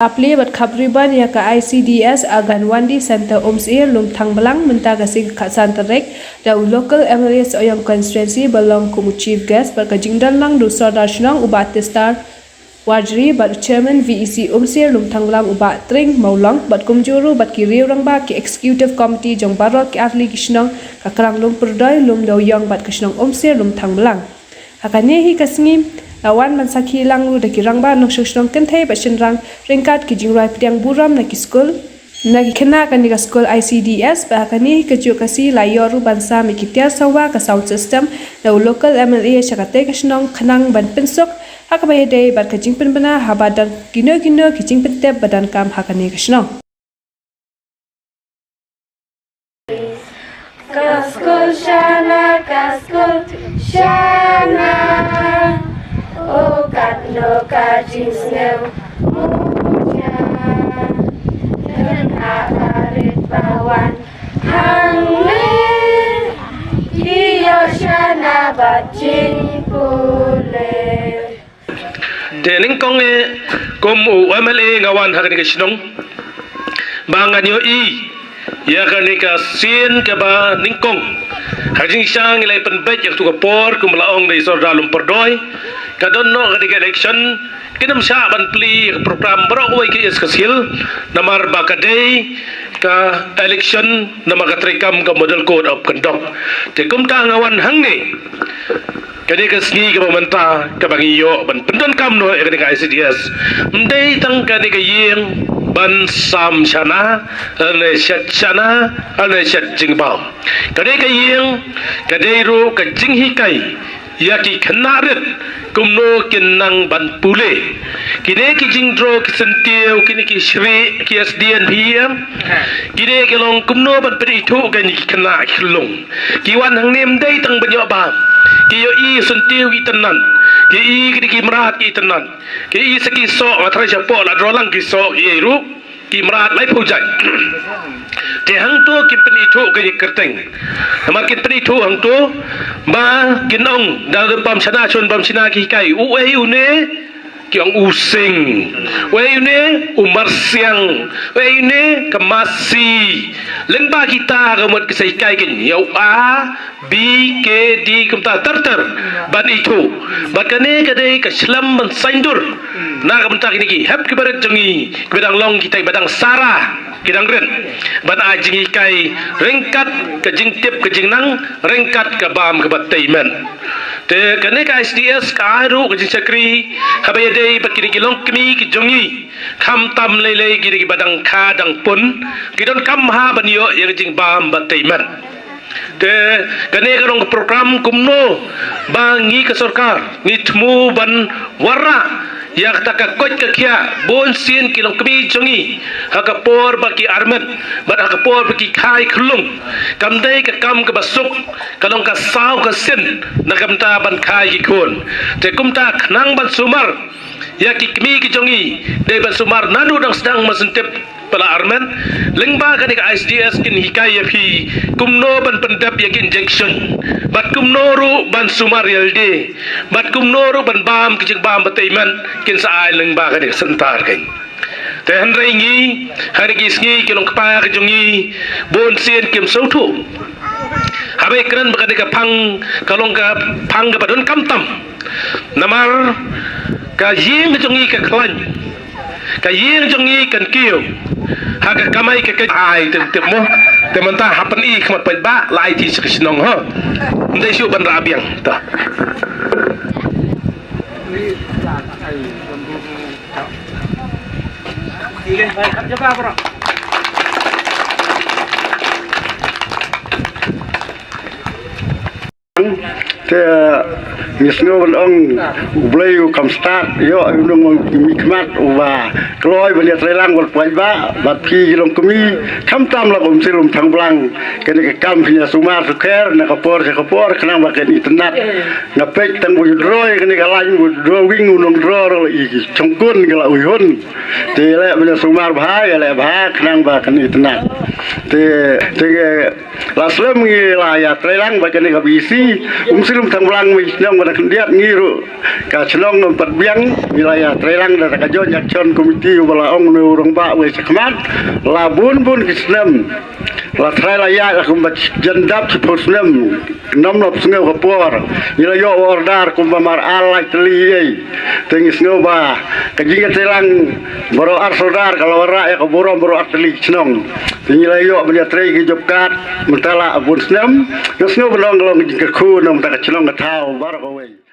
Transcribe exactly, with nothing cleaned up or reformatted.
Ka plie bad khap ribbon ïa ka I C D S Anganwadi Center Umsyr Lumthangbalang mynta ka sngi ka khatsan tarik da u local M L A Sohiong Constituency ba long kum u chief guest bad ka jingdon lang da u Sordar Shnong u Bah Testar Warjri bad u chairman V E C Umsyr Lumthangbalang u Bah Tring Mawlong bad kumjuh ruh bad ki riew rangbah ki executive committee jong baroh ki artylli ki shnong ka krang Lumpyrdoi, Lumdewiong bad ka shnong Umsyr Lumthangbalang. Ha kane hi ka sngi la wan ban sakhi lang ruh da ki rangbah nongshong shnong kynthei bad shynrang ryngkat ki jingrwai pdiang burom na ki skul, na ki khynnah kane ka skul I C D S. Bad ha kane hi ka juk ka sngi la ïoh ruh ban sam ïa ki tiar sawwa ka sound system da u local M L A sha katei ka shnong khnang ban pynsuk ha kaba ïadei bad ka jingpynbna haba don kino kino ki jingpyntip ba donkam ha kane ka shnong. Ka skul shana, ka skul shana. O katno ka jingsngew muja. Khynnah barit ba wan hangne ki ïoh shana bad jingpule. Te nyngkong eh, kum u M L A nga wan ha kane ka shnong ba ngan ïohi ïa kane ka sien kaba nyngkong. Ha ka jingshisha ngi la pynbeit ïa katu ka por kumba la ong da i Sordar Lumpyrdoi, ka don noh kane ka election, kin ym shah ban plie ïa ka program baroh kawei ka S K C L, namar ba ka dei ka election namar ka treikam ka Model Code of Conduct. Te kumta nga wan hangne kane ka sngi kaba mynta kaba ngi ïoh ban pyndonkam noh ïa kane ka I C D S. Ym dei tang kane ka ïing ban sam shana, lane shet shana, lane shet jingbam. Kane ka ïing ka dei ruh ka jinghikai ïa ki khynnah rit kumno kin nang ban pule. Kine ki jingdro ki syntiew, kine ki shrieh, ki S D N P M, kine ki long kumno ban pynithuh ïa kine ki khynnah ki khyllung. Ki wan hangne ym dei tang ban ïoh bam. Ki ïohi syntiew ki itynnad. Ki i ki, ki mrad ki itynnad. Ki i sa ki soh, nga tharai shapoh la dro lang ki soh ki ei ruh. Ki mrad laiphew jait. Te hangto kin pynithuh ka jingkyrteng. Namar kin pynithuh hangto ba kin ong da bam shana shon bam shana ki hikai. U ei une ki ong u sing. U ei une u marsiang. U ei une ka masi. Lyngba kita ka mut ki sa hikai kin ïa u A, B, K, D kumta ter ter ban ithuh. Bad kane ka dei ka shlem ban saiñdur na ka bynta kine ki hep ki barit jong ngi kiba dang long kita kiba dang sara, ki dang rit ban ai jinghikai ryngkat ka jingtip ka jingnang, ryngkat ka bam kaba tei met. Te kane ka I C D S ka ai ruh ka jingshakri haba ïadei bad kine ki longkmie ki jong ngi, khamtam lei lei kine kiba dang kha dang pun, ki donkam ha ban ïoh ïa ka jingbam ba tei met. Te kane ka long ka program kumno ba ngi ka sorkar ngi thmu ban wanrah ïa kata ka koit ka khiah bun sien ki longkmie jong ngi ha ka por ba ki armet bad ha ka por ba ki kha ki khyllung. Kam dei ka kam kaba suk, ka long ka saw ka sien na ka bynta ban kha ki khun. Te kumta khnang ban sumar ïa ki kmie ki jong ngi, dei ban sumar naduh dang sdang mynsiem tip ba la armet. Lyngba kane ka I C D S kin hikai ïa phi kumno ban pyndep ïa ki injection, bad kumno ruh ban sumar ïalade, bad kumno ruh ban bam ki jingbam ba tei met, kin sa ai lyngba kane ka center kane. Te hynrei ngi ha kine ki sngi ki long kpa ki jong ngi bun sien kim sngewthuh. Haba kren ba kane ka phang ka long ka phang kaba donkam tam. Namar ka ïing ka jong ngi ka khlaiñ, ka ïing jong ngi kan kiew ha ka kamai ka kajai. Te tip mo, te mynta ha pyni khmat paidbah la ai ti sha ka shnong ho. Ym dei shuh ban rah biang ta. Te ngi sngew ban ong U Blei u kham stad ïoh u nongmihkhmat uba kloi ban ïatreilang bad paidbah bad phi ki longkmie, khamtam la ka Umsyr Lumthangbalang. Kane ka kam phin ïa sumar sukher na ka por sha ka por khnang ba kan itynnad. Nga peit tang ba u dro ïa kane ka lain, u dro wing, u nongdro ruh la i ki shongkun ka la u hun. Te ïaleh ban ïa sumar bha, ïaleh bha khnang ba kan itynnad. Te te la slem ngi la ïatreilang bad kane ka V E C Umsyr Tang blang mi shnong ba na khyndiat ngi ruh ka shnong ngam pat biang, ngi la ïa trei lang da ka joint action committee ba la ong ne u rangbah wei shakhmat. La bun bun ki snem la trai la ïa la kumba jan dap ki phew snem. Nam lop sngew ka por ngi la ïoh order kumba mar ar lai tylli ei. Te ngi sngew ba ka jingïatreilang baroh ar sordar ka la wanrah ïa ka burom baroh ar tylli ki shnong. Te ngi la ïoh ban ïatrei ki job card mynta la bun snem. Ngi sngew ba long long ka jingkyrkhu na mynta ka shnong ka thaw baroh kawei.